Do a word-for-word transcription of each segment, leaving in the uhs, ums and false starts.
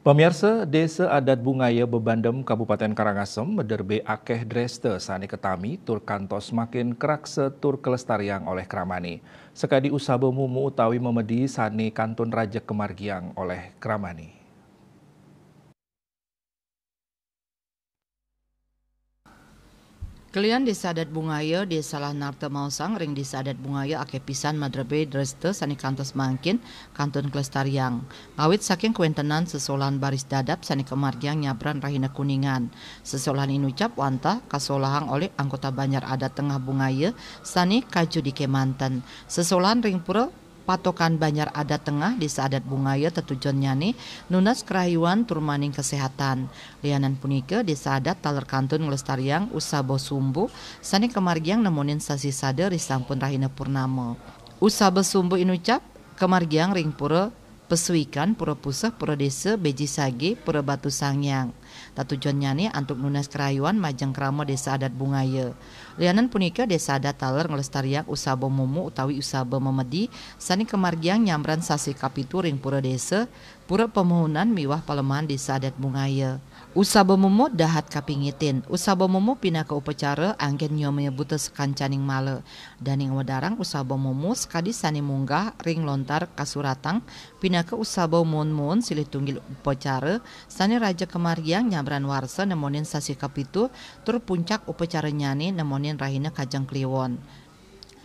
Pamiarsa, Desa Adat Bungaya Bebandem, Kabupaten Karangasem, mederbe akeh dreste sane ketami tur kantos makin kerakse tur kelestariang oleh kramane. Sekadi usaba mumu utawi memedi sane kantun rajek kemargiang oleh kramane. Kelian Desa Adat Bungaya, Desa Lahnarta Mausang ring Desa Adat Bungaya akeh pisan madrebe dresta sane kantos mangkin kantun kelestariang. Ngawit saking kawentenan sesolahan baris dadap sane kamargiang nyabran rahina Kuningan. Sesolahan inucap wantah kasolahang olih anggota Banjar Adat Tengah Bungaya sane kajudike manten. Sesolahan ring pura Patokan Banjar Adat Tengah, Desa Adat Bungaya tetujonnyane nunas kerayuan tur maning kesehatan. Lianan punika, Desa Adat taler kantun nglestariang usaba sumbu sane kamargiang nemonin sasi sada risampun rahina purnama. Usaba sumbu inucap kamargiang ring pura Pesuikan, Pura Puseh, Pura Desa, Beji Sage, Pura Batu Sangiang. Tatujonnyane antuk nunas kerayuan majeng krama Desa Adat Bungaya. Lianan punika, Desa Adat taler nglestariang usaba mumu utawi usaba memedi sane kamargiang nyambran sasi kapitu ring pura desa, pura pamuhunan miwah palemahan Desa Adat Bungaya. Usaba mumu dahat kapingitin. Usaba mumu pinaka upacara anggen nyomia buta sakancaning mala. Daning wedarang usaba mumu sakadi sane munggah ring lontar kasuratang pinaka usaba muun-muun silih tunggil upacara sane raja kamargiang nyabran warsa nemonin sasi kapitu tur puncak upacaranyane nemonin rahina Kajeng Kliwon.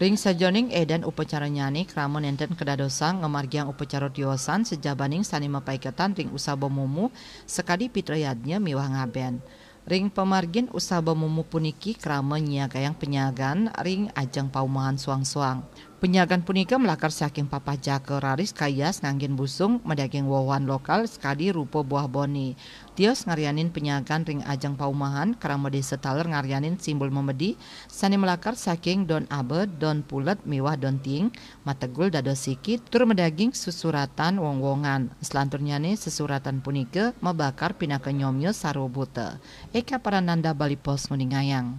Ring sajeroning edan upacaranyane krama nenten kadadosang ngamargiang upacara tiosan sajabaning sane mapaiketan ring usaba mumu sakadi pitra yadnya miwah ngaben. Ring pamargin usaba mumu puniki krama nyiagayang penyagan ring ajeng paumahan suang-suang. Penyagan punika malakar saking papah jaka raris kayas nganggen busung madaging wowohan lokal sakadi rupa buah boni. Tios ngaryanin penyagan ring ajeng paumahan, krama desa taler ngaryanin simbul memedi sane malakar saking don aba, don pulet miwah don tiing, mategul dados siki, tur madaging susuratan wong-wongan. Selanturnyane sesuratan punika mabakar pinaka nyomya sarwa buta. Eka Parananda, Bali Post, nguningayang.